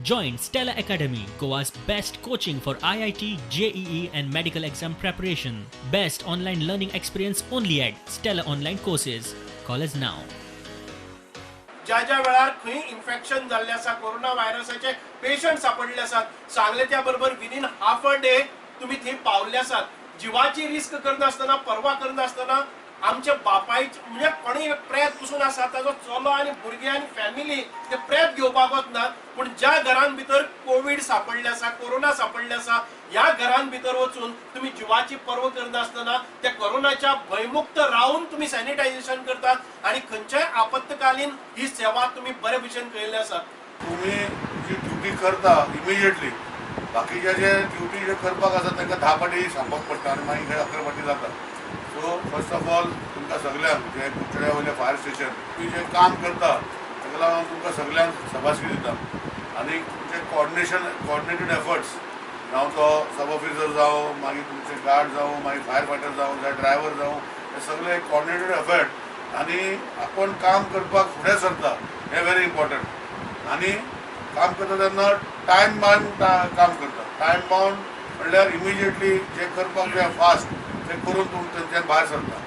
Join Stella Academy, Goa's best coaching for IIT, JEE, and medical exam preparation. Best online learning experience only at Stella Online Courses. Call us now. ज्या ज्या वेळार खंय infection जाल्लें आसा, corona व्हायरसाचे patient सापडले आसात, सांगले त्या बरोबर विदीन हाफ अ डे तुम्ही थंय पावल्ले आसात. जिवाची रिस्क करनासतना, पर्वा करनासतना, आमच्या बापायचे म्हणजे कोणूय प्रेत पसून आसा, ताजो चलो आनी भुरगीं आनी फॅमिली ते प्रेत घेवपाक वचनात, पूण ज्या घरान भितर कोवीड सापडले आसा, कोरोना सापडले आसा, ह्या घरान भितर वचून तुम्ही जिवाची पर्वा करनासतना त्या कोरोनाच्या भंयमुक्त रावन तुम्ही सॅनिटायझेशन करतात आणि खंयच्याय आपत्कालीन ही सेवा तुम्ही बरे भशेन केल्ली आसा. तुम्ही जी ड्युटी करता इमिजिएटली, बाकीचे जे ड्युटी जे करपाक आसा तांकां 10 फाटी सांगपाक पडटा आनी मागीर खंय 11 फाटी जाता. सो फर्स्ट ऑफ ऑल, तुमकां सगल्यांक जे कुडचड्या वयले फायर स्टेशन तुमी जें काम करता ताका लागून तुमकां सगल्यांक शाबासकी दिता. आनी तुमचें कॉर्डिनेशन, कॉर्डिनेटेड एफर्ट्स जावं, तो सब ऑफिसर जावं, मागीर तुमचे गार्ड जावं, मागीर फायर फायटर जावं, जावं ड्रायव्हर जावं, हे सगळे कॉर्डिनेटेड एफर्ट आनी आपण काम करपाक फुडें सरता हें व्हेरी इम्पॉर्टंट. आनी काम करता तेन्ना टायम बाउंड काम करता. टायम बाउंड म्हणल्यार इमिजिएटली जे करपाक जाय फास्ट, ते करून तूं थंयच्यान भायर सरता.